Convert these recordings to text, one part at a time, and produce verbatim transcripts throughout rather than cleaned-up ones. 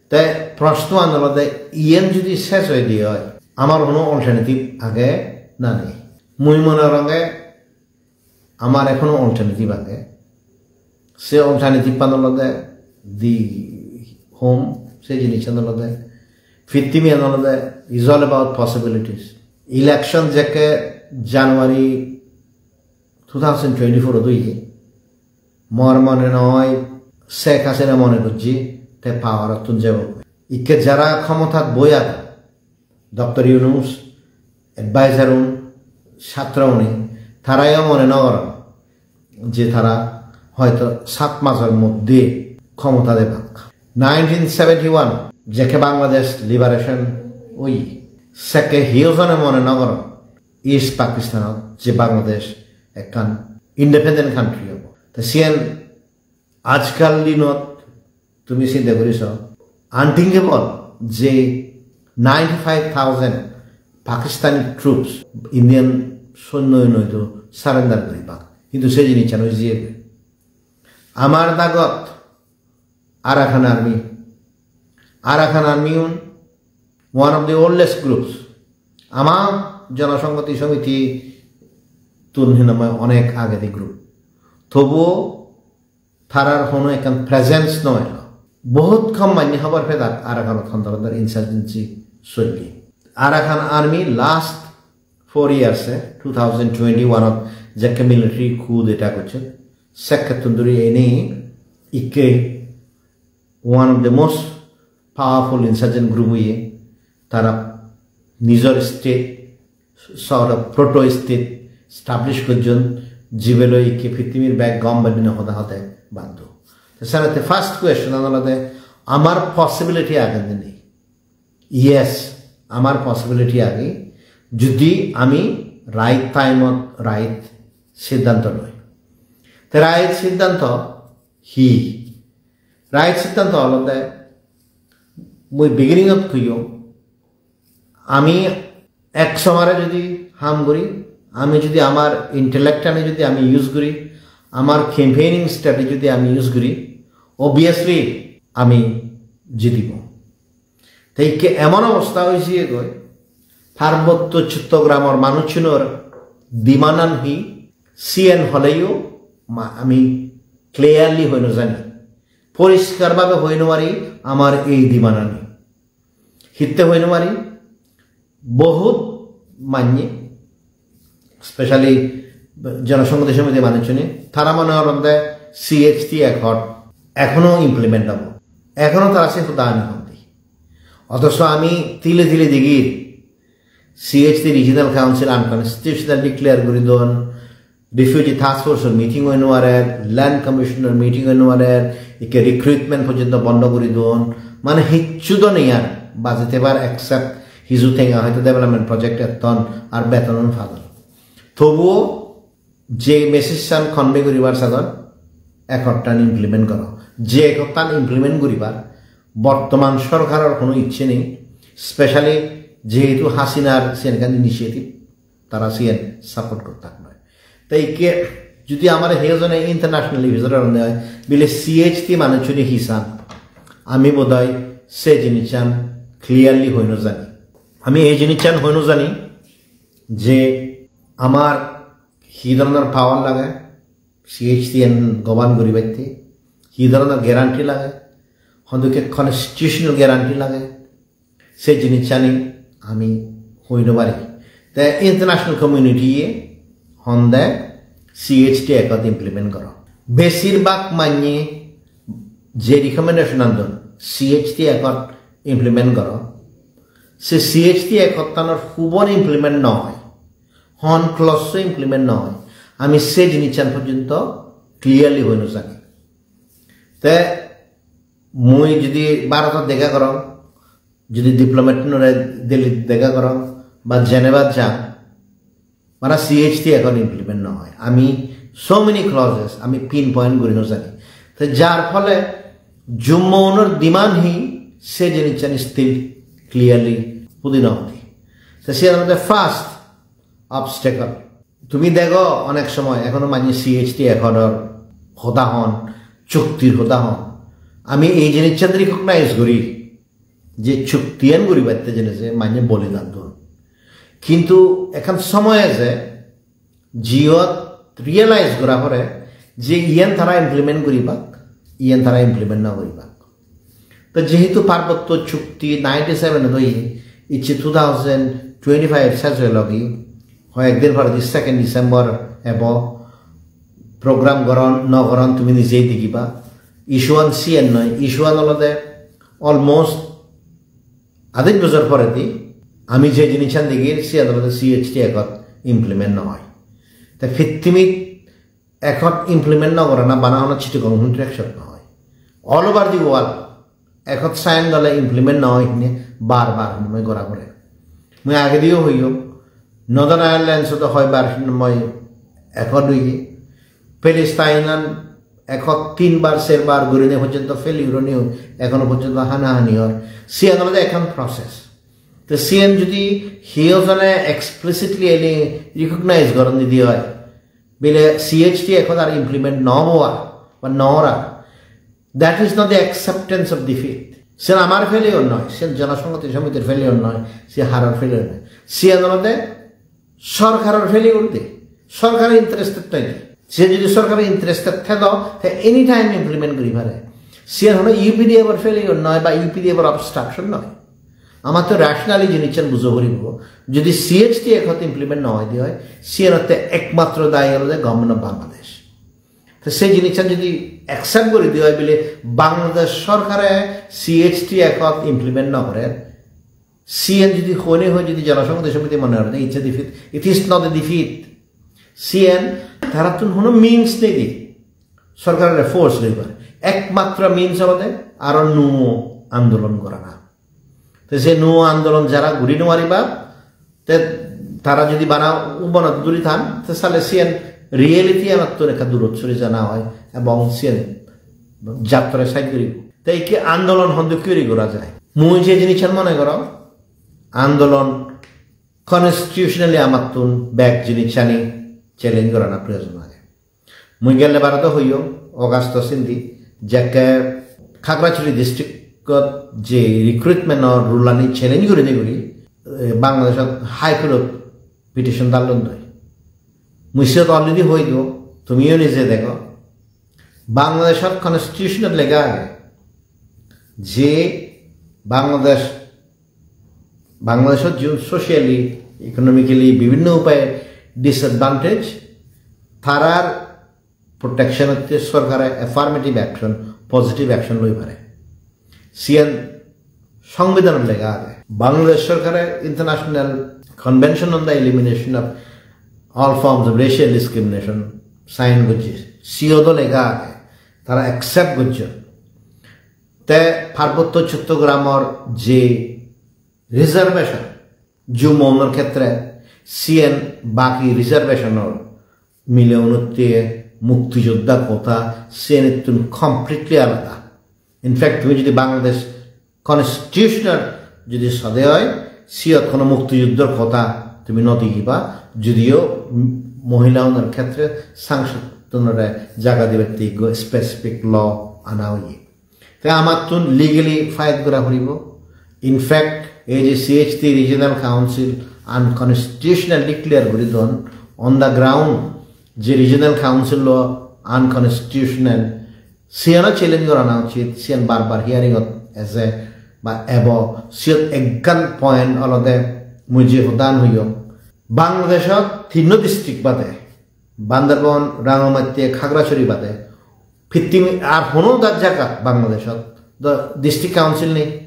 Te proshno an olode, iyen jodi ses oi de oi, amar hono alternative age na nei? Mui mone goronge amar ekhono alternative age. Se alternative an olode the home, se jinissan olode, pittimi an olode is all about possibilities. Election jekke January two thousand twenty-four ot oye, mor mone noi Sheikh Hasina mone gojje te power ottun jebo. Ikke jara khomotat boi agon, Doctor Yunus, advisor un, satro uni, tarayo mone no goron je tara hoito sat major moddhe khomota debak. Nineteen seventy-one jekke Bangladesh liberation oye, sekke hiyo jone mone no goron East Pakistanot je Bangladesh ekkan independent country obo. Te siyen ajkal dinot tumi sinte guri so, unthinkable je ninety-five thousand Pakistani troops Indian soinno noito surrender guribak. Hintu se jinissan oi jiyegoi. Amar dagot Arakan Army. Arakan Army un one of the oldest groups. Ama Jonosonghoti Somiti tun hinamai onek agedi group. Tobuo tarar hono ekkan presence no elo. Bohut kom manye hobor pedak Arakanot hon dhoronor insurgency solle. Arakan Army last four years e, two thousand twenty-one ot jekke military coup d'etat gocchon, sekkettun dhuri eni ikke one of the most powerful insurgent group oye, tara nijor state, sort of proto state establish gojjon, jibe loi ikke pittimir bek gom bennine hoda hode baddo. Te senotte first question an olode, amar possibility age ne nei? Yes, amar possibility age, jodi ami right time ot right siddhanto loi. Te right siddhanto hi? Right siddhanto olode, mui beginning ot hoyong, ami ek somare jodi ham guri, ami jodi amar intellect ani jodi ami use guri, amar campaigning strategy jodi ami use guri, obviously ami jitibong. Te ikke emon obosta oi jiyegoi, Parbotto Chottogramor manuchunor demand an hi, siyen holeyo ma-, ami clearly hoi no jani. Poriskar bhabe hoi no pari amar ei demand ani. Hitte hoi no pari? Bohut manye, specially Jonosonghoti Somiti manuchune, tara mone goronde C H T Accord ekhono implement obo. Ekhono tara se hodani hondi. Othocho ami tile tile degir C H T Regional Council unconstitutional declare guri don, Refugee Task Force or meeting oi no parer, Land Commission or meeting oi no parer, ikke recruitment porjonto bondo guri don, mane hissu do nei ar baji thebar except hiju tenga hoito development project etton ar beton un padon. Tobuo je message an convey guribar sadon, accord an implement goro. Je accord an implement guribar bortoman sorkaror hono icche nei, specially jehetu Hasinar siyan ekkan initiative, tara siyan support gottak noi. Te ikke jodi amare he jone internationally pujor goronde oi, bile C H T manuchune hi san, ami bodoi se jinissan clearly hoi no jani. Ami ei jinissan hoi no jani je amar hi dhoronor power lage, C H T an govern guribatte, hi dhoronor guarantee lage, hondokke constitutional guarantee lage, se jinissani ami hoi no pari. Te international community ye honde C H T Accord implement goro. Besir bhag manye je recommendation an don, C H T Accord implement goro, se C H T Accord tanor hubor implement no oi, hon clause o implement no oi, ami se jinissan porjonto clearly hoi no jani. Te mui jodi Bharotot dega gorong, jodi diplomat unore Delhi dega gorong ba Geneva jang, mane C H T Accord implement no oi. Ami so many clauses ami pinpoint guri no jani. Te jar phole Jummo unor demand hi se jinissan still clearly pudi no udi. Te siyan olode first obstacle. Tumi dego onek somoy ekhono manye C H T Accord or hoda hon, chuktir hoda hon. Ami ei jinissan recognize guri, je chuktiyan guribatte jene je manye bolidan don. Kintu ekkan somoy eje jiyot realize gora pore je iyan tara implement guribak, iyan tara implement no guribak. To jehetu Parbotto Chukti ninety-seven ot oye, icche two thousand twenty-five ses oi logi, hoyek din poredi second December ebo, program goron no goron tumi nijei degiba. Issue an siyan noi, issue an olode almost adej bojor poredi ami je jinissan degir siyan olode C H T Act ot implement no oi. Te pittimit Act ot implement no gorana bana hono Chittagong Hill Tracts ot no oi. All over the world Act ot sign gole implement no oi hine bar bar hine gora pore. Mui agediyo hoyong, Northern Ireland ot hoibar hine moi Act ot oye. Palestine an Act ot tinbar serbar gurine porjonto failure oneyo, ekhono porjonto hanahani or. Siyan olode ekkan process. Te siyan jodi hiyo jone explicitly ele recognize goron didi oi, bile C H T Act ot ar implement no obo ar, ba no or ar. That is not the acceptance of defeat. Siyan amar failure noi, siyan Jonosonghoti Somitir failure noi, siyan haror failure noi. Siyan olode sorkaror failure de. Sorkar interested noi de. Se jodi sorkar interested thedo, te anytime implement guri pare. Siyan hono U P D F or failure noi ba U P D F or obstruction noi. Amar to rationally jinissan bujo poribo. Jodi C H T Act ot implement no oi de oi, siyan otte ekmatro dayi olode Government of Bangladesh. To se jinissan jodi accept guri de oi bile Bangladesh sorkare C H T Act ot implement no gore, siyan jodi hone hoi jodi Jonosonghoti Somiti mone gore, it's a defeat. It is not a defeat. Siyan tarattun hono means nei de sorkarore force guribar. Ekmatro means olode aro nuo andolon gorana. Te se nuo andolon jara guri no pariba, te tara jodi bana ubonot duri than, te sale siyan reality anattun ekka durot sori jana oi, ebong siyan jattore side guribo. Te ikke andolon hon dokke guri gora jai? Mui je jinissan mone gorong, andolon constitutionally amattun bek jinissani challenge gorana proyojon age. Mui gelle barot o hoyong, August o sindi, jekke Khagrachari district-ot je recruitment-o rule-ani challenge gurinei guri, eh, Bangladeshot High Court-ot petition dallon doi. Mui siyot already hoi do, tumiyo nije dego. Bangladeshot constitution-ot lega age je Bangladesh, Bangladeshot jiun socially, economically bibhinno upaye disadvantage, tarar protection otte sorkare affirmative action, positive action loi pare. Siyan songbidhanot lega age. Bangladesh sorkare International Convention on the Elimination of All Forms of Racial Discrimination sign gojje. Siyot o lega age. Tara accept gojjon. Te Parbotto Chottogramor je reservation, Jummo unor khetre, siyen baki reservation-or mile unotte muktijoddha quota, siyenittun completely alada. In fact, tumi jodi Bangladesh constitution-or jodi sode oi, siyot hono muktijuddhor quota tumi no degiba, judiyo mohila unor khetre sangsodonore jaga dibatte ekko specific law ana oye. Te amattun legally fight gora poribo. In fact, ei je C H T Regional Council unconstitutional declare guri don, on the ground je Regional Council lo unconstitutional, siyano challenge gorana uchit, siyan bar bar hearing ot eje ba ebo, siyot ekkan point olode mui je hodan hoyong, Bangladeshot tinno district bade, Bandarban, Rangamati, Khagrachari bade, pittimi ar hono da jagat Bangladeshot do district council nei.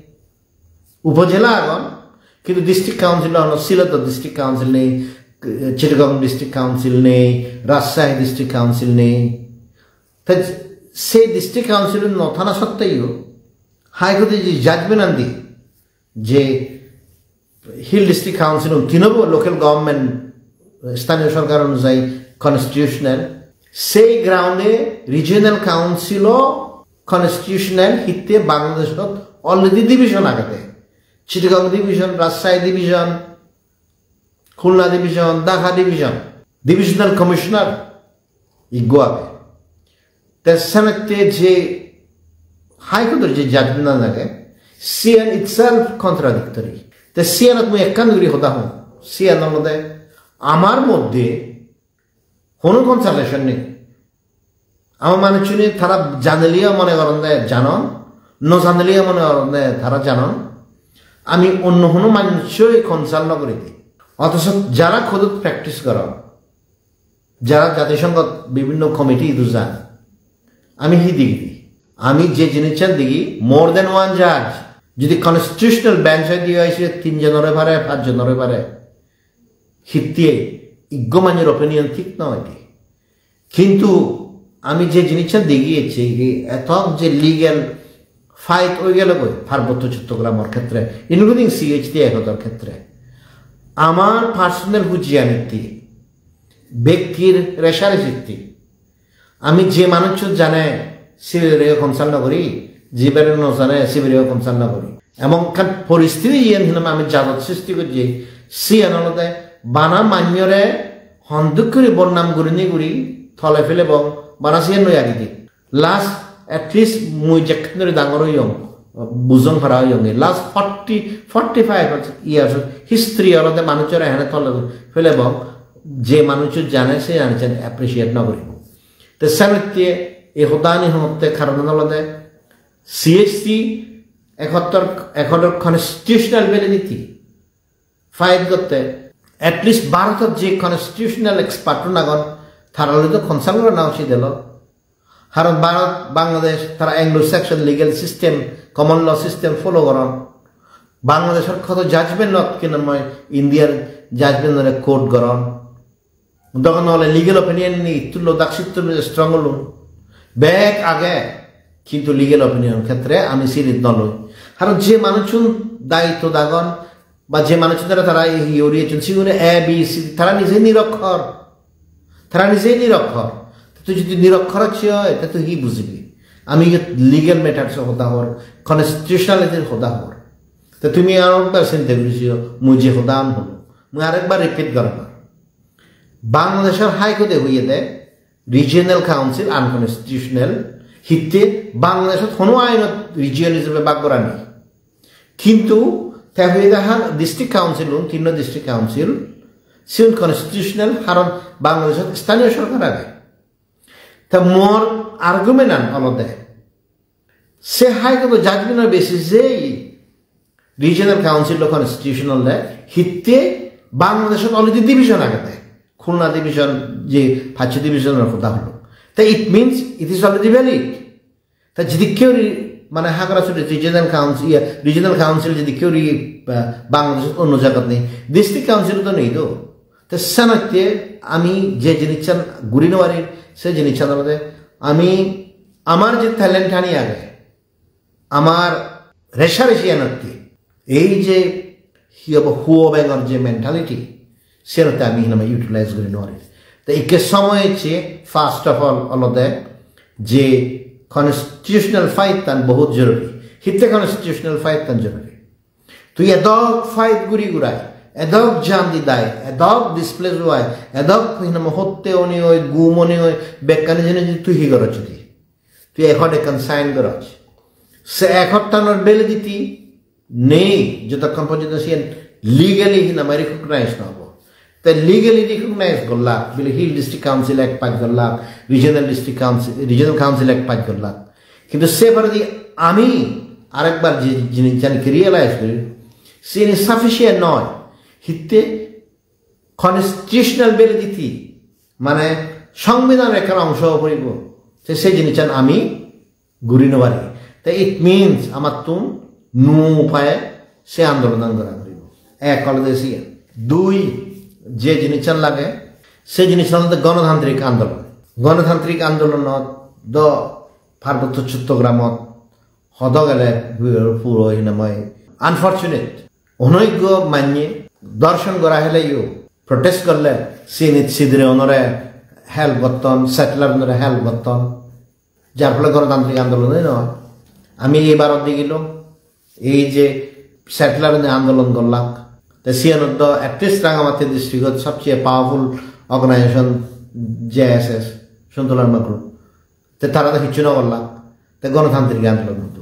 Upojela agon, kintu district council hono Sylhet do district council nei, Chittagong district council nei, Rajshahi district council nei. Te se district council no thana sotteyo High Court-e je judgment an di je Hill District Council un tinobo local government, eh, sthaniyo sorkar onujayi constitutional, sei ground-e regional council-o constitutional, hitte Bangladeshot already division agede. Chittagong division, Rajshahi division, Khulna division, Dhaka division, divisional commissioner ikko age. Te senotte je High Court-or je judgment an age, Siyan itself contradictory. Te siyanot mui ekkan guri hoda hong. Siyan olode amar moddhe hono consultation nei. Ama manuchchune tara janeleyo mone goronde janon, no janeleyo mone goronde tara janon. Ami onno hono manuchchoi consult no guri di. Othocho jara court-ot practice goron, jara Jatisonghot bibhinno committee idu jan, ami hi degi di? Ami je jinissan degi, more than one judge. Jodi constitutional bench oi di oi, se tin jon oi pare, pach jon oi pare. Hitte iggo manjor opinion thik noi di. Kintu ami je jinissan degi ecchi, hi etok je legal fight oi gelo goi Parbotto Chottogramor khetre, including C H T accord-or khetre, amar personal hujianitti, bektir resharesitti, ami je manuchchun jane sibere consult no guri, jibere no jane sibere consult no guri. Emon ekkan poristiti iyen hinam ami jadot sristi gojje, siyan olode bana manjore honduk guri bodnam gurinei guri tole pelebong, bana siyan loi agidi. Last, at least mui jekkene dangor oyong, bujong para oyong, last forty, forty-five years history olode manuchore ehene tole pelebong, je manuchun jane se jane appreciate no guribo. Te senotte ei hodani honotte karonan olode C H T accord-or, accord-or constitutional validity fight gotte, at least Bharotot je constitutional expert-un agon, tara loi to consult gorana ucit elo. Karon Bharot, Bangladesh, tara Anglo-Saxon legal system, common law system follow goron. Bangladeshor hoto judgment-ot hinamai Indiar judgment-ore quote goron. Dogan ole legal opinion ni ittulo dak sittulo strong olo. Bek age, kintu legal opinion khetre ami sirit no loi. Karon je manuchun daitto dagon, ba je manuchun tara, tara ei hi ori echun, sigune A B C, tara nije nirokkhor. Tara nije nirokkhor. Te tui jodi nirokkhor oi, te tui hi bujibi? Ami iyot legal matters-o hoda hor, constitutionality-r hoda hor. Te tumi aro ekbar sinte guri siyo, mui je hoda an holo. Mui arekbar repeat gorongor. Bangladeshor High Court-e hoyede, Regional Council unconstitutional, hitte Bangladeshot hono ainot region ijebe bhag gora nei. Kintu te hoyede ha district council-un, tinno district council, siun constitutional, karon Bangladeshot sthaniyo sorkar age. Ta mor argument-an olode, se High Court-o judgment-or basis-e regional council-o constitutional de, hitte Bangladeshot already division agede. Khulna division, je pachcho division-or hoda holo. Ta it means it is already valid. Ta jidikke guri mane Hagarasuri regional council, iya, regional council jidikke guri, ah, Bangladeshot onno jagat nei, district council-o to nei do. Te senotte ami je jinissan guri no parir, se jinissan olode ami amar je talent ani age, amar resharesi enotte, ei je hi hobo huo bengor je mentality, senotte ami hinamai utilize guri no parir. Te ikke somoy ecche, first of all, olode je constitutional fight tan bohut joruri. Hitte constitutional fight tan joruri? Tui edok fight guri gurai, edok jan di dai, edok displace oi, edok hinamai hotte oni oi, gum oni oi, bekkani jene tui hi goroj di? Tui accord ekkan sign goroj. Se accord tanor validity nei, jotokkon porjonto siyen legally hinamai recognize no obo. Te legally recognize gollak, bile Hill District Council Act pass gollak, Regional District Council, Regional Council Act pass gollak. Kintu se poredi ami arekbar je jinissan ki realize gori, siyeni sufficient noi. Hitte constitutional validity, mane songbidanor ekkan ongso poribo. Te se jinissan ami guri no pari. Te it means amattun nuo upaye se andolonan gora poribo. Ek olode siyan. Dui, je jinissan lage, se jinissan olode gonotantrik andolon. Gonotantrik andolonot do Parbotto Chottogramot hodo gele puro hinamai unfortunate. Onoiggo manye dorshon gora heleyo protest gorle sinit sidire onore help gotton, settler onore help gotton. Jar phole gonotantrik andolon oi noi. Ami ebarot degilong, ei je settler-une andolon gollak, te siyanot do at least Rangamati district-ot sobcheye powerful organization J S S, Sontu Larma Group. Te tara do hissu no gollak, te gonotantrik andolon gotton.